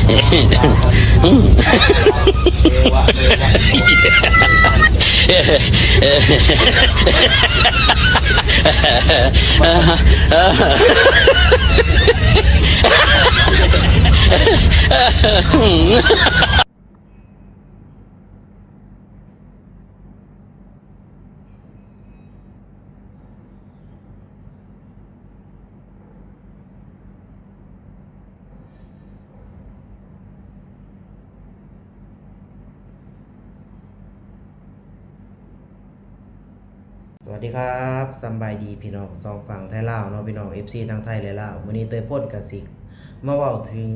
สวัสดีครับ สำบายดีพี่น้องสองฝั่งไทยลาวเนาะ พี่น้อง เอฟซี ทั้งไทยและลาว มื้อนี้เตยพลกะสิมาเว้าถึง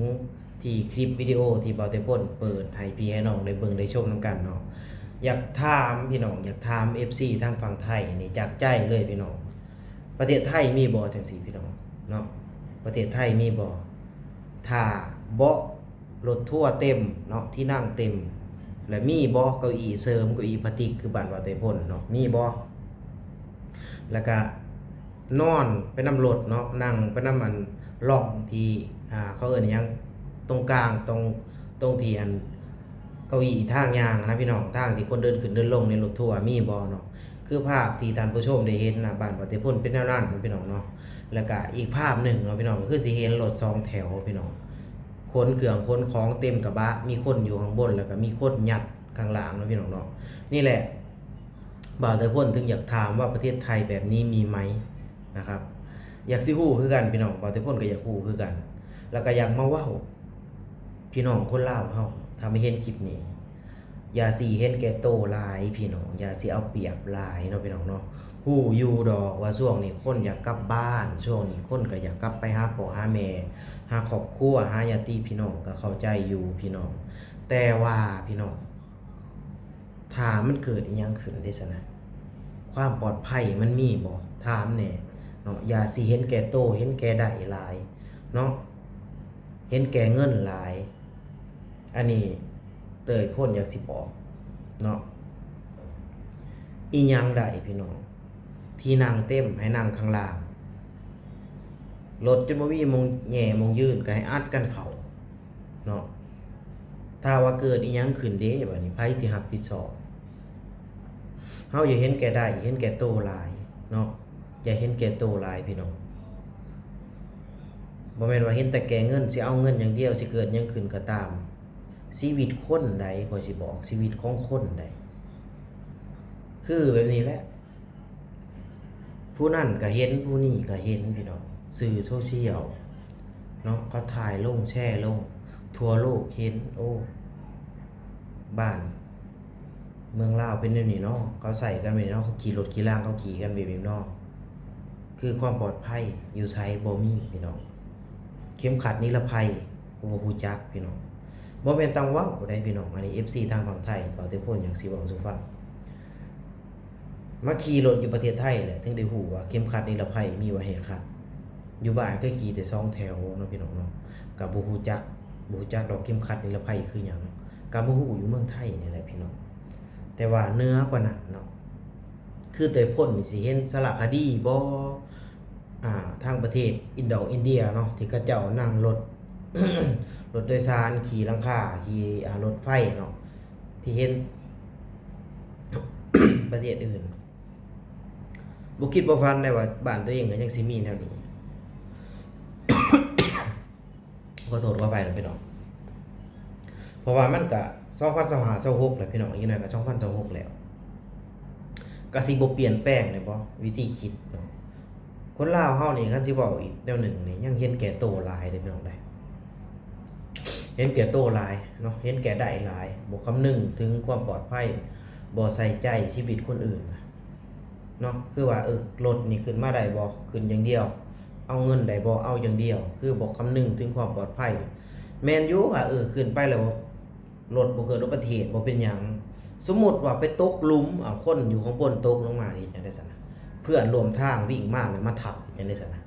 ที่คลิปวิดีโอที่บ่าวเตยพลเปิดให้พี่ให้น้องได้เบิ่งได้ชมนำกันเนาะ อยากถามพี่น้อง อยากถาม เอฟซี ทางฝั่งไทยนี่จากใจเลยพี่น้อง ประเทศไทยมีบ่จั่งซี้พี่น้องเนาะ ประเทศไทยมีบ่ ถ้าเบาะรถทัวร์เต็มเนาะ ที่นั่งเต็ม และมีบ่เก้าอี้เสริม เก้าอี้พลาสติก คือบ้านบ่าวเตยพลเนาะ มีบ่ แล้วกะนอนไปนำรถเนาะ นั่งไปนำอันร่องที่ อ่า เขาเอิ้นอิหยัง ตรงกลาง ตรง ตรงที่อัน เก้าอี้ทางย่างนะพี่น้อง ทางที่คนเดินขึ้นเดินลงในรถทัวร์มีบ่เนาะ คือภาพที่ท่านผู้ชมได้เห็นหน้าบ้านบ่าวเตยพลเป็นแนวนั้นเนาะพี่น้องเนาะ แล้วกะอีกภาพหนึ่งเนาะพี่น้อง ก็คือสิเห็นรถสองแถวพี่น้อง ขนเครื่องขนของเต็มกระบะ มีคนอยู่ข้างบน แล้วกะมีคนยัดข้างล่างเนาะพี่น้องเนาะ นี่แหละ บ่าวเตยพลถึงอยากถามว่าประเทศไทยแบบนี้มีไหมนะครับ อยากสิฮู้คือกันพี่น้อง บ่าวเตยพลกะอยากฮู้คือกัน แล้วกะอยากมาเว้า พี่น้องคนลาวเฮา ถ้ามาเห็นคลิปนี้ อย่าสิเห็นแก่โตหลายพี่น้อง อย่าสิเอาเปรียบหลายเนาะพี่น้องเนาะ ฮู้อยู่ดอกว่าช่วงนี้คนอยากกลับบ้าน ช่วงนี้คนกะอยากกลับไปหาพ่อหาแม่ หาครอบครัว หาญาติพี่น้อง กะเข้าใจอยู่พี่น้อง แต่ว่าพี่น้อง ถ้ามันเกิดอิหยังขึ้นเด้ซั้นนะ ความปลอดภัยมันมีบ่ ถามแหน่เนาะ อย่าสิเห็นแก่โต เห็นแก่ได้หลายเนาะ เห็นแก่เงินหลาย อันนี้เตยพลอยากสิบอกเนาะ อีหยังได้พี่น้อง ที่นั่งเต็มให้นั่งข้างล่าง รถจนบ่มีหม่องแหย่หม่องยืน กะให้อัดกันเข้าเนาะ ถ้าว่าเกิดอิหยังขึ้นเด้ บัดนี้ไผสิรับผิดชอบ เฮาอย่าเห็นแก่ได้ เห็นแก่โตหลายเนาะ อย่าเห็นแก่โตหลายพี่น้อง บ่แม่นว่าเห็นแต่แก่เงิน สิเอาเงินอย่างเดียว สิเกิดหยังขึ้นกะตาม ชีวิตคนใด ข้อยสิบอก ชีวิตของคนใด คือแบบนี้แหละ ผู้นั้นกะเห็น ผู้นี้กะเห็นพี่น้อง สื่อโซเชียลเนาะ เขาถ่ายลง แชร์ลง ทั่วโลกเห็น โอ้ บ้านเมืองลาวเป็นแนวนี้เนาะ เขาใช้กันแบบนี้เนาะ เขาขี่รถขี่ลาง เขาขี่กันแบบนี้เนาะ คือความปลอดภัยอยู่ไสบ่มีพี่น้อง เข็มขัดนิรภัยก็บ่ฮู้จักพี่น้อง บ่แม่นตังเว้าได้พี่น้อง อันนี้ เอฟซี ทางฝั่งไทย บ่าวเตยพลอยากสิเว้าสู่ฟัง มาขี่รถอยู่ประเทศไทยแหละ ถึงได้ฮู้ว่าเข็มขัดนิรภัยมีไว้ให้ขัด อยู่บ้านเคยขี่แต่สองแถวเนาะพี่น้องเนาะ กะบ่ฮู้จัก บ่ฮู้จักดอกเข็มขัดนิรภัยคือหยัง กะมาฮู้อยู่เมืองไทยนี่แหละพี่น้อง แต่ว่าเหนือกว่านั้นเนาะ คือเตยพลนี่สิเห็นสารคดีบ่ อ่า ทางประเทศอินโดอินเดียเนาะ ที่เขาเจ้านั่งรถ รถโดยสาร ขี่หลังคา ขี่ อ่า รถไฟเนาะ ที่เห็น ประเทศอื่น บ่คิดบ่ฝันได้ว่าบ้านตัวเองก็ยังสิมีแนวนี้ ขอโทษขออภัยนะพี่น้อง เพราะว่ามันก็สองพันยี่สิบห้า ยี่สิบหก แล้วพี่น้อง อีกหน่อยก็สองพันยี่สิบหก แล้ว ก็สิบ่เปลี่ยนแปลงได้บ่ วิธีคิดเนาะ คนลาวเฮานี่ คันสิเว้าอีกแนวหนึ่งนี่ ยังเห็นแก่โตหลายเด้พี่น้องเด้ เห็นแก่โตหลายเนาะ เห็นแก่ได้หลาย บ่คำนึงถึงความปลอดภัย บ่ใส่ใจชีวิตคนอื่นเนาะ คือว่า เออ รถนี่ขึ้นมาได้บ่ ขึ้นอย่างเดียว เอาเงินได้บ่ เอาอย่างเดียว คือบ่คำนึงถึงความปลอดภัย แม่นอยู่ว่า เออ ขึ้นไปแล้ว รถบ่เกิดอุบัติเหตุ บ่เป็นหยัง สมมุติว่าไปตกหลุม เอาคนอยู่ข้างบนตกลงมา เฮ็ดจั่งใด๋ซั้นนะ เพื่อนร่วมทางวิ่งมาแล้วมาทับ เฮ็ดจั่งใด๋ซั้นนะ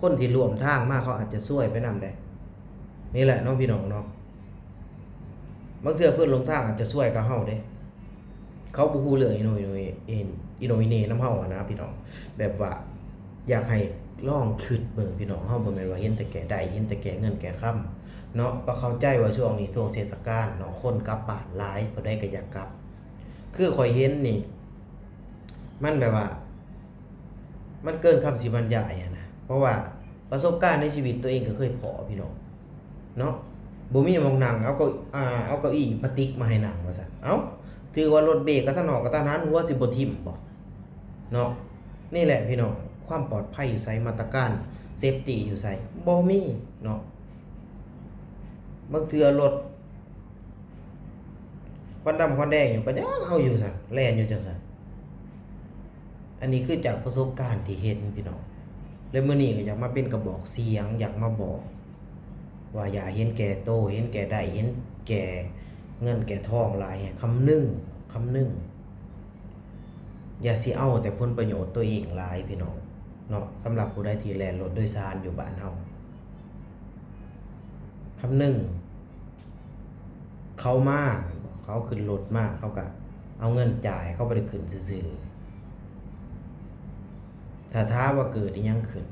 คนที่ร่วมทางมาเขาอาจจะซวยไปนำเด้ นี่แหละเนาะพี่น้องเนาะ บางเทื่อเพื่อนร่วมทางอาจจะซวยกับเฮาเด้ เขาบ่ฮู้เรื่องอีโหน่อีโหน่ อีโหน่อีเหน่นำเฮาหั้นนะพี่น้อง แบบว่าอยากให้ ລອງຄິດເບິ່ງພີ່ນ້ອງ, ເຮົາບໍ່ແມ່ນວ່າເຫັນແຕ່ແກ່ໄດ້ ເຫັນແຕ່ແກ່ເງິນແກ່ຄຳເນາະ. ກໍເຂົ້າໃຈວ່າຊ່ວງນີ້ຊ່ວງເທດສະການເນາະ ຄົນກັບບ້ານຫຼາຍ ຜູ້ໃດກໍຢາກກັບ. ຄືຂ້ອຍເຫັນນີ້ ມັນແບບວ່າ ມັນເກີນຄຳຊິບັນຍາຍຫັ້ນນະ, ເພາະວ່າປະສົບການໃນຊີວິດຕົວເອງກໍເຄີຍພໍ້ພີ່ນ້ອງເນາະ. ບໍ່ມີໝ່ອງນັ່ງ ເອົາເກົ້າ ອ່າ ເອົາເກົ້າອີ້ພລາສຕິກມາໃຫ້ນັ່ງວ່າຊັ້ນ. ເອົ້າ ຖືວ່າລົດເບກກະທັນອອກກະທັນຫັນ ຫົວຊິບໍ່ຖິ້ມບໍ່ເນາະ? ນີ້ແຫຼະພີ່ນ້ອງ, ຄວາມປອດໄພຢູ່ໃສ? ມາດຕະການເຊຟຕີຢູ່ໃສ? ບໍ່ມີເນາະ. ບາງເທື່ອລົດ ຄວັນດຳຄວັນແດງຢູ່ ກໍຍັງເອົາຢູ່ຊັ້ນ ແລ່ນຢູ່ຈັ່ງຊັ້ນ. ອັນນີ້ຄືຈາກປະສົບການທີ່ເຫັນພີ່ນ້ອງ, ແລະ ມື້ນີ້ກໍຢາກມາເປັນກະບອກສຽງ ຢາກມາບອກວ່າຢ່າເຫັນແກ່ໂຕ ເຫັນແກ່ໄດ້ ເຫັນແກ່ເງິນແກ່ທອງຫຼາຍ. ຄຳນຶງ ຄຳນຶງ ຢ່າຊິເອົາແຕ່ຜົນປະໂຫຍດຕົວເອງຫຼາຍພີ່ນ້ອງເນາະ. ສຳລັບຜູ້ໃດທີ່ແລ່ນລົດໂດຍສານຢູ່ບ້ານເຮົາ ຄຳນຶງ ເຂົາມາ ເຂົາຂຶ້ນລົດມາ ເຂົາກະເອົາເງິນຈ່າຍ ເຂົາບໍ່ໄດ້ຂຶ້ນຊື່ໆ. ຖ້າຖາມວ່າເກີດອີ່ຫຍັງຂຶ້ນ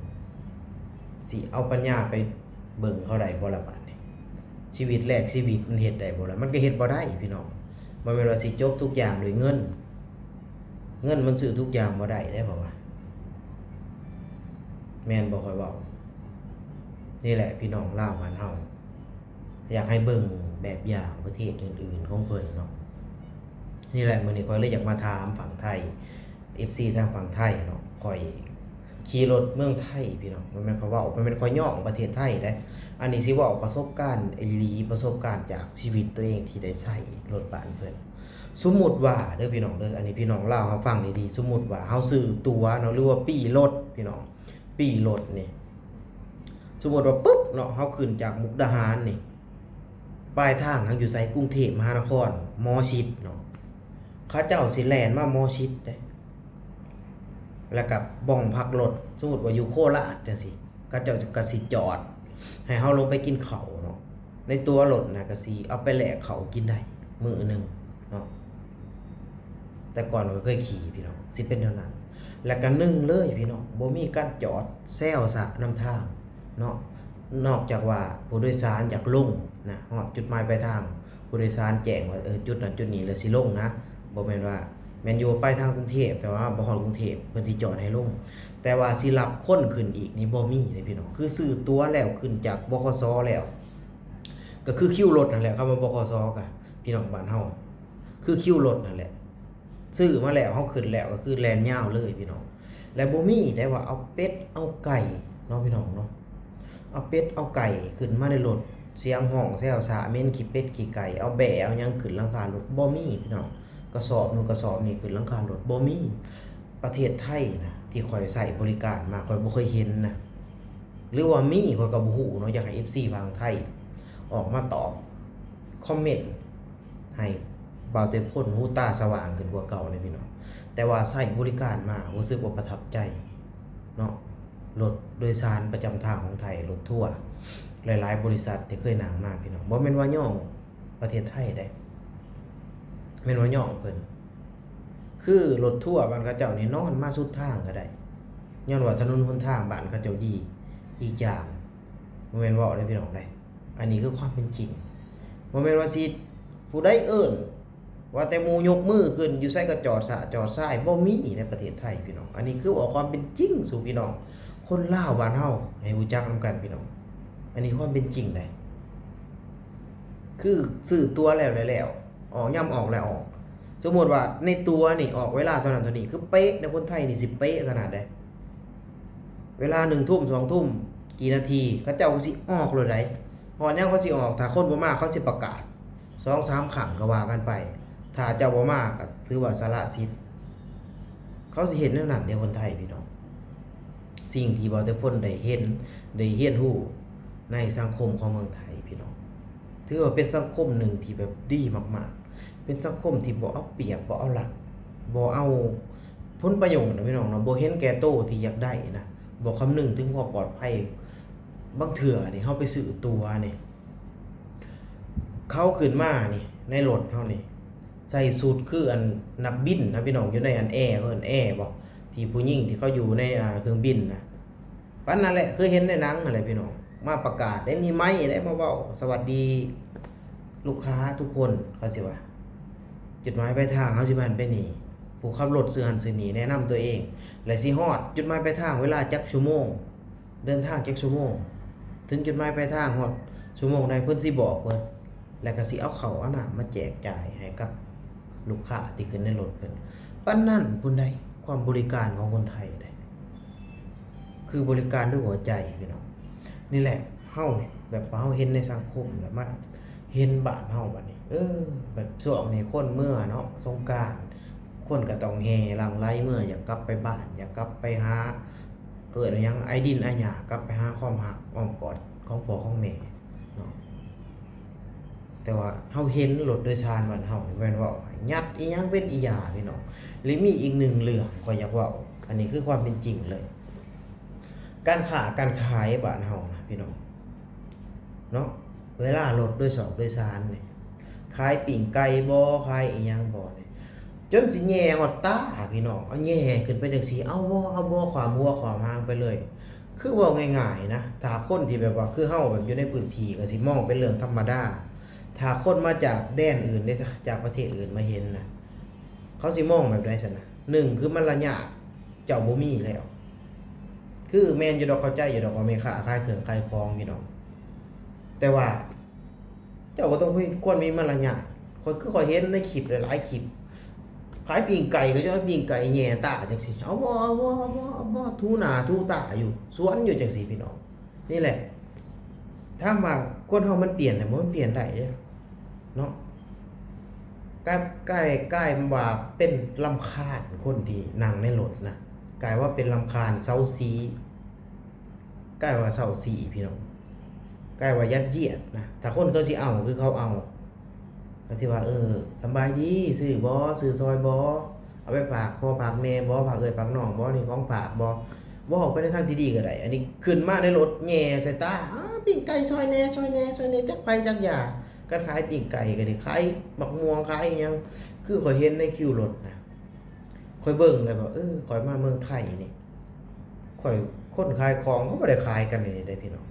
ຊິເອົາປັນຍາໄປເບິ່ງເຂົາໄດ້ບໍ່ລະບາດນີ້? ຊີວິດແລກຊີວິດມັນເຮັດໄດ້ບໍ່ລະ? ມັນກໍເຮັດບໍ່ໄດ້ພີ່ນ້ອງ. ບໍ່ແມ່ນວ່າຊິຈົບທຸກຢ່າງດ້ວຍເງິນ, ເງິນມັນຊື້ທຸກຢ່າງບໍ່ໄດ້ເດ້ ເພາະວ່າ ແມ່ນບໍ່ຂ້ອຍເວົ້າ? ນີ້ແຫຼະພີ່ນ້ອງລາວບ້ານເຮົາ ຢາກໃຫ້ເບິ່ງແບບຢ່າງປະເທດອື່ນໆຂອງເພິ່ນເນາະ. ນີ້ແຫຼະ ມື້ນີ້ຂ້ອຍເລີຍຢາກມາຖາມຝັ່ງໄທ ເອັຟຊີທາງຝັ່ງໄທເນາະ. ຂ້ອຍຂີ່ລົດເມືອງໄທພີ່ນ້ອງ, ບໍ່ແມ່ນຂ້ອຍເວົ້າ ບໍ່ແມ່ນຂ້ອຍຍ້ອງປະເທດໄທເດ້. ອັນນີ້ຊິເວົ້າປະສົບການອີ່ຫຼີ ປະສົບການຈາກຊີວິດຕົວເອງທີ່ໄດ້ໃຊ້ລົດບ້ານເພິ່ນ. ສົມມຸດວ່າເດີພີ່ນ້ອງເດີ ອັນນີ້ພີ່ນ້ອງລາວເຮົາຟັງດີໆ, ສົມມຸດວ່າເຮົາຊື້ຕົ໋ວເນາະ ຫຼືວ່າປີ້ລົດພີ່ນ້ອງ ປີ້ລົດນີ້ ສົມມຸດວ່າປຶບເນາະ ເຮົາຂຶ້ນຈາກມຸກດາຫານນີ້ ປາຍທາງເຮົາຢູ່ໃສ? ກຸງເທບມະຫານະຄອນ ໝໍຊິດເນາະ. ເຂົາເຈົ້າຊິແລ່ນມາໝໍຊິດເດ້ ແລ້ວກໍບ່ອນພັກລົດ ສົມມຸດວ່າຢູ່ໂຄລາດຈັ່ງຊີ້ ເຂົາເຈົ້າກໍຊິຈອດໃຫ້ເຮົາລົງໄປກິນເຂົ້າເນາະ. ໃນຕົ໋ວລົດນະ ກໍຊິເອົາໄປແລກເຂົ້າກິນໄດ້ມື້ໜຶ່ງເນາະ. ແຕ່ກ່ອນຂ້ອຍເຄີຍຂີ່ພີ່ນ້ອງ ຊິເປັນແນວນັ້ນ. ແລ້ວກໍໜຶ່ງເລີຍພີ່ນ້ອງ ບໍ່ມີການຈອດແຊວຊະນຳທາງເນາະ. ນອກຈາກວ່າຜູ້ໂດຍສານຢາກລົງນະ ຮອດຈຸດໝາຍປາຍທາງ ຜູ້ໂດຍສານແຈ້ງວ່າ ເອີ ຈຸດນັ້ນຈຸດນີ້ແລ້ວຊິລົງນະ. ບໍ່ແມ່ນວ່າ ແມ່ນຢູ່ປາຍທາງກຸງເທບ ແຕ່ວ່າບໍ່ຮອດກຸງເທບ ເພິ່ນຊິຈອດໃຫ້ລົງ. ແຕ່ວ່າຊິຮັບຄົນຂຶ້ນອີກນີ້ບໍ່ມີເດ້ພີ່ນ້ອງ. ຄືຊື້ຕົ໋ວແລ້ວ ຂຶ້ນຈາກ ບຂສ ແລ້ວ ກໍຄືຄິວລົດຫັ້ນແຫຼະ. ຄຳວ່າ ບຂສ ກໍ ພີ່ນ້ອງບ້ານເຮົາ ຄືຄິວລົດຫັ້ນແຫຼະ. ຊື້ມາແລ້ວ ເຮົາຂຶ້ນແລ້ວກໍຄືແລ່ນຍາວເລີຍພີ່ນ້ອງ. ແລະ ບໍ່ມີໄດ້ວ່າເອົາເປັດເອົາໄກ່ເນາະ ພີ່ນ້ອງເນາະ, ເອົາເປັດເອົາໄກ່ຂຶ້ນມາໃນລົດ ສຽງຮ້ອງແຊວຊະ ເໝັນຂີ້ເປັດຂີ້ໄກ່ ເອົາແບ້ເອົາຫຍັງຂຶ້ນຫຼັງຄາລົດ ບໍ່ມີພີ່ນ້ອງ. ກະສອບນັ້ນກະສອບນີ້ຂຶ້ນຫຼັງຄາລົດ ບໍ່ມີ. ປະເທດໄທນະ ທີ່ຂ້ອຍໃຊ້ບໍລິການມາ ຂ້ອຍບໍ່ເຄີຍເຫັນນະ ຫຼືວ່າມີ ຂ້ອຍກໍບໍ່ຮູ້ເນາະ. ຢາກໃຫ້ເອັຟຊີຝັ່ງໄທອອກມາຕອບ ຄອມເມັນໃຫ້ບ່າວເຕັມພົນຫູຕາສະຫວ່າງຂຶ້ນກວ່າເກົ່າແດ່ພີ່ນ້ອງ. ແຕ່ວ່າໃຊ້ບໍລິການມາ ຮູ້ສຶກວ່າປະທັບໃຈເນາະ. ລົດໂດຍສານປະຈຳທາງຂອງໄທ ລົດທົວ ຫຼາຍໆບໍລິສັດທີ່ເຄີຍນັ່ງມາ ພີ່ນ້ອງ ບໍ່ແມ່ນວ່າຍ້ອງປະເທດໄທເດ້ ແມ່ນວ່າຍ້ອງເພິ່ນ. ຄືລົດທົວບ້ານເຂົາເຈົ້ານີ້ ນອນມາສຸດທາງກໍໄດ້ ຍ້ອນວ່າຖະໜົນຫົນທາງບ້ານເຂົາເຈົ້າດີ. ອີກຢ່າງ ບໍ່ແມ່ນເວົ້າເດ້ພີ່ນ້ອງເດ້ ອັນນີ້ຄືຄວາມເປັນຈິງ. ບໍ່ແມ່ນວ່າຊິ ຜູ້ໃດເອີ້ນ ວ່າແຕ່ໝູ່ຍົກມືຂຶ້ນ ຢູ່ໃສກໍຈອດສະຈອດຊາຍ ບໍ່ມີໃນປະເທດໄທພີ່ນ້ອງ. ອັນນີ້ຄືເວົ້າຄວາມເປັນຈິງສູ່ພີ່ນ້ອງຄົນລາວບ້ານເຮົາໃຫ້ຮູ້ຈັກນຳກັນພີ່ນ້ອງ. ອັນນີ້ຄວາມເປັນຈິງເດ້ ຄືຊື້ຕົ໋ວແລ້ວແລ້ວ ອອກ ຍາມອອກແລ້ວອອກ. ສົມມຸດວ່າໃນຕົ໋ວນີ້ອອກເວລາເທົ່ານັ້ນເທົ່ານີ້ ຄືເປະເດ້. ຄົນໄທນີ້ຊິເປະຂະໜາດໃດ ເວລາໜຶ່ງທຸ່ມ ສອງທຸ່ມ ກີ່ນາທີ ເຂົາເຈົ້າກໍຊິອອກໂລດໃດ໋. ຮອດຍາມເຂົາຊິອອກ ຖ້າຄົນບໍ່ມາ ເຂົາຊິປະກາດສອງສາມຄັ້ງກໍວ່າກັນໄປ. ຖ້າເຈົ້າບໍ່ມາກໍຖືວ່າສະຫຼະສິດ. ເຂົາຊິເຮັດແນວນັ້ນເດ້ຄົນໄທພີ່ນ້ອງ. ສິ່ງທີ່ບ່າວເຕັມພົນໄດ້ເຫັນ ໄດ້ຮຽນຮູ້ໃນສັງຄົມຂອງເມືອງໄທພີ່ນ້ອງ ຖືວ່າເປັນສັງຄົມໜຶ່ງທີ່ແບບດີມາກໆ. ເປັນສັງຄົມທີ່ບໍ່ເອົາປຽບ ບໍ່ເອົາລັດ ບໍ່ເອົາຜົນປະໂຫຍດນະພີ່ນ້ອງເນາະ, ບໍ່ເຫັນແກ່ໂຕທີ່ຢາກໄດ້ນະ, ບໍ່ຄຳນຶງເຖິງຄວາມປອດໄພ. ບາງເທື່ອນີ້ເຮົາໄປຊື້ຕົ໋ວນີ້ ເຂົາຂຶ້ນມານີ້ ໃນລົດເຮົານີ້ ໃສ່ຊຸດຄືອັນນັກບິນນະພີ່ນ້ອງ, ຢູ່ໃນອັນແອ ເອີ້ນແອບໍ່ ທີ່ຜູ້ຍິງທີ່ເຂົາຢູ່ໃນ ອ່າ ເຄື່ອງບິນນະ. ປານນັ້ນແຫຼະ ຄືເຫັນໃນໜັງຫັ້ນແຫຼະພີ່ນ້ອງ ມາປະກາດໄດ້ ມີໄມໄດ້ມາເວົ້າສະຫວັດດີລູກຄ້າທຸກຄົນ ເຂົາຊິວ່າ ຈຸດໝາຍປາຍທາງເຮົາຊິມາໄປນີ້ ຜູ້ຂັບລົດຊື່ຫັ້ນຊື່ນີ້ ແນະນຳຕົວເອງ ແລະ ຊິຮອດຈຸດໝາຍປາຍທາງເວລາຈັກຊົ່ວໂມງ ເດີນທາງຈັກຊົ່ວໂມງ ເຖິງຈຸດໝາຍປາຍທາງຮອດຊົ່ວໂມງໃດ ເພິ່ນຊິບອກເບິດ ແລ້ວກໍຊິເອົາເຂົ້າເອົານ້ຳມາແຈກຈ່າຍໃຫ້ກັບລູກຄ້າທີ່ຂຶ້ນໃນລົດເພິ່ນ ປານນັ້ນພຸ້ນໃດ໋ ຄວາມບໍລິການຂອງຄົນໄທໃດ໋ ຄືບໍລິການດ້ວຍຫົວໃຈພີ່ນ້ອງ. ນີ້ແຫຼະ ເຮົາແບບວ່າເຮົາເຫັນໃນສັງຄົມ ແລ້ວມາເຫັນບ້ານເຮົາບັດນີ້ ເອີ ແບບຊ່ວງນີ້ຄົນເມືອເນາະ ສົງການ ຄົນກໍຕ້ອງແຫ່ຫຼັ່ງໄຫຼເມືອ ຢາກກັບໄປບ້ານ ຢາກກັບໄປຫາ ເອີ້ນວ່າຫຍັງ ອາຍດິນອາຍຫຍ້າ ກັບໄປຫາຄວາມຮັກອ້ອມກອດຂອງພໍ່ຂອງແມ່ເນາະ. ແຕ່ວ່າເຮົາເຫັນລົດໂດຍສານບ້ານເຮົານີ້ ແມ່ນເວົ້າໃຫ້ຍັດອີ່ຫຍັງເປັນອີ່ຢ່າພີ່ນ້ອງ. ແລະ ມີອີກໜຶ່ງເລື່ອງຂ້ອຍຢາກເວົ້າ ອັນນີ້ຄືຄວາມເປັນຈິງເລີຍ ການຄ້າການຂາຍບ້ານເຮົານະພີ່ນ້ອງເນາະ ເວລາລົດໂດຍສອກໂດຍສານນີ້ ຂາຍປີ້ງໄກ່ບໍ ຂາຍອີ່ຫຍັງບໍນີ້ ຈົນຊິແຍ່ຮອດຕາພີ່ນ້ອງ ເອົາແຍ່ຂຶ້ນໄປຈັ່ງຊີ້ ເອົາບໍ ເອົາບໍ ຂວາມຫົວຂວາມຫາງໄປເລີຍ. ຄືເວົ້າງ່າຍໆນະ ຖ້າຄົນທີ່ແບບວ່າຄືເຮົາແບບຢູ່ໃນພື້ນທີ່ກໍຊິມອງເປັນເລື່ອງທຳມະດາ ຖ້າຄົນມາຈາກແດນອື່ນເດ້ ຈາກປະເທດອື່ນມາເຫັນນະ ເຂົາຊິມອງແບບໃດຊັ້ນນະ? ໜຶ່ງ ຄືມັນລະຍາດເຈົ້າບໍ່ມີແລ້ວ ຄືແມ່ນຢູ່ດອກ ເຂົ້າໃຈຢູ່ດອກວ່າແມ່ຄ້າຂາຍເຄື່ອງຂາຍຂອງພີ່ນ້ອງ ແຕ່ວ່າ ເຈົ້າກໍຕ້ອງມີ ຄວນມີມາລະຍາດ ຂ້ອຍ ຄືຂ້ອຍເຫັນໃນຄລິບຫຼາຍໆຄລິບ ຂາຍປີ້ງໄກ່ກໍຈະເອົາປີ້ງໄກ່ແຫຍ່ຕາຈັ່ງຊີ້ ເອົາບໍ່ ເອົາບໍ່ ເອົາບໍ່ ເອົາບໍ່ ຖູໜ້າຖູຕາຢູ່ ສວນຢູ່ຈັ່ງຊີ້ພີ່ນ້ອງ. ນີ້ແຫຼະ ຖາມວ່າຄົນເຮົາມັນປ່ຽນໄດ້ບໍ່? ມັນປ່ຽນໄດ້ເດ້ເນາະ. ກາຍ ກາຍ ກາຍວ່າເປັນລຳຄານຄົນທີ່ນັ່ງໃນລົດນະ ກາຍວ່າເປັນລຳຄານເຊົາຊີ ກາຍວ່າເຊົາຊີພີ່ນ້ອງ ກາຍວ່າຍັດຢຽດນະ. ຖ້າຄົນເຂົາຊິເອົາ ຄືເຂົາເອົາ ກໍຊິວ່າ ເອີ ສຳບາຍດີ ຊື້ບໍ່ ຊື້ຊອຍບໍ່ ເອົາໄປຝາກພໍ່ຝາກແມ່ບໍ່ ຝາກເອື້ອຍຝາກນ້ອງບໍ່ ນີ້ຂອງຝາກບໍ່. ເວົ້າອອກໄປໃນທາງທີ່ດີກໍໄດ້ ອັນນີ້ຂຶ້ນມາໃນລົດແຫຍ່ໃສ່ຕາ ອ້າ ປີ້ງໄກ່ ຊ່ອຍແດ່ ຊ່ອຍແດ່ ຊ່ອຍແດ່ ຈັກໃຜຈັກຢາ. ການຂາຍປີ້ງໄກ່ກໍດີ ຂາຍໝາກມ່ວງ ຂາຍອີ່ຫຍັງ ຄືຂ້ອຍເຫັນໃນຄິວລົດນະ ຂ້ອຍເບິ່ງແລ້ວແບບ ເອີ ຂ້ອຍມາເມືອງໄທນີ້ ຂ້ອຍ ຄົນຂາຍຂອງເຂົາບໍ່ໄດ້ຂາຍກັນນີ້ເດ້ພີ່ນ້ອງ.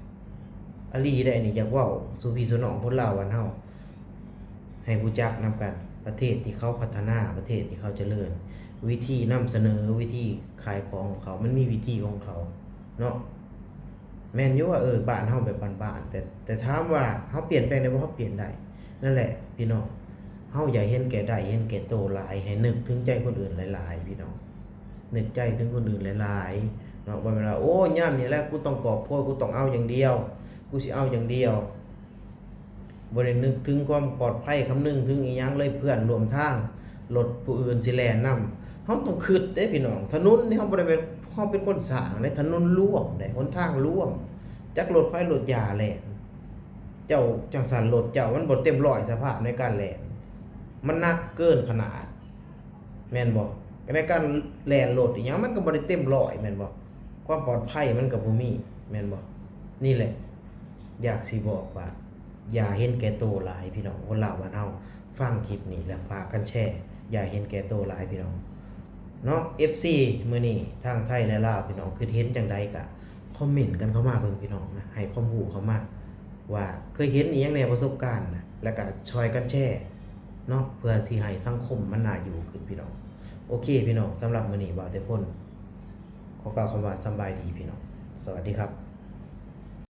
ອາຫຼີເດ້ ອັນນີ້ຢາກເວົ້າສູ່ພີ່ສູ່ນ້ອງຄົນລາວບ້ານເຮົາ ໃຫ້ຮູ້ຈັກນຳກັນ ປະເທດທີ່ເຂົາພັດທະນາ ປະເທດທີ່ເຂົາຈະເລີນ ວິທີນຳສະເໜີ ວິທີຂາຍຂອງຂອງເຂົາ ມັນມີວິທີຂອງເຂົາເນາະ. ແມ່ນຢູ່ວ່າ ເອີ ບ້ານເຮົາແບບບ້ານໆ ແຕ່ ແຕ່ຖາມວ່າເຮົາປ່ຽນແປງໄດ້ບໍ່? ເຮົາປ່ຽນໄດ້. ນັ້ນແຫຼະພີ່ນ້ອງ ເຮົາຢ່າເຫັນແກ່ໄດ້ເຫັນແກ່ໂຕຫຼາຍ ໃຫ້ນຶກເຖິງໃຈຄົນອື່ນຫຼາຍໆ ພີ່ນ້ອງ ນຶກໃຈເຖິງຄົນອື່ນຫຼາຍໆເນາະ. ບໍ່ແມ່ນວ່າ ໂອ້ ຍາມນີ້ແຫຼະ ກູຕ້ອງກອບໂພຍ ກູຕ້ອງເອົາຢ່າງດຽວ ກູຊິເອົາຢ່າງດຽວ ບໍ່ໄດ້ນຶກເຖິງຄວາມປອດໄພ ຄຳນຶງເຖິງອີ່ຫຍັງເລີຍ ເພື່ອນຮ່ວມທາງ ລົດຜູ້ອື່ນຊິແລ່ນນຳ. ເຮົາຕ້ອງຄິດເດ້ພີ່ນ້ອງ ຖະໜົນນີ້ເຮົາບໍ່ໄດ້ແມ່ນ ເຮົາເປັນຄົນສ້າງເດ້ ຖະໜົນລວມເດ້ ຫົນທາງລວມ ຈັກລົດໃຜລົດຢາແລ່ນ ເຈົ້າຈັ່ງຊັ້ນ ລົດເຈົ້າມັນບໍ່ເຕັມຮ້ອຍສະພາບໃນການແລ່ນ ມັນໜັກເກີນຂະໜາດ ແມ່ນບໍ່? ໃນການແລ່ນລົດອີ່ຫຍັງ ມັນກໍບໍ່ໄດ້ເຕັມຮ້ອຍແມ່ນບໍ່? ຄວາມປອດໄພມັນກໍບໍ່ມີແມ່ນບໍ່? ນີ້ແຫຼະ ຢາກຊິບອກວ່າ ຢ່າເຫັນແກ່ໂຕຫຼາຍພີ່ນ້ອງ ຄົນລາວບ້ານເຮົາ ຟັງຄລິບນີ້ແລ້ວພາກັນແຊ ຢ່າເຫັນແກ່ໂຕຫຼາຍພີ່ນ້ອງເນາະ. ເອັຟຊີ ມື້ນີ້ທາງໄທ ແລະ ລາວ ພີ່ນ້ອງຄິດເຫັນຈັ່ງໃດ ກະຄອມເມັນກັນເຂົ້າມາເບິ່ງພີ່ນ້ອງນະ ໃຫ້ຄວາມຮູ້ເຂົ້າມາ ວ່າເຄີຍເຫັນອີ່ຫຍັງແດ່ປະສົບການນະ ແລ້ວກະຊ່ອຍກັນແຊເນາະ ເພື່ອຊິໃຫ້ສັງຄົມມັນໜ້າຢູ່ຂຶ້ນພີ່ນ້ອງ. ໂອເຄພີ່ນ້ອງ ສຳລັບມື້ນີ້ບ່າວແຕ່ພົນ ຂໍກ່າວຄຳວ່າສຳບາຍດີພີ່ນ້ອງ ສະຫວັດດີຄັບ.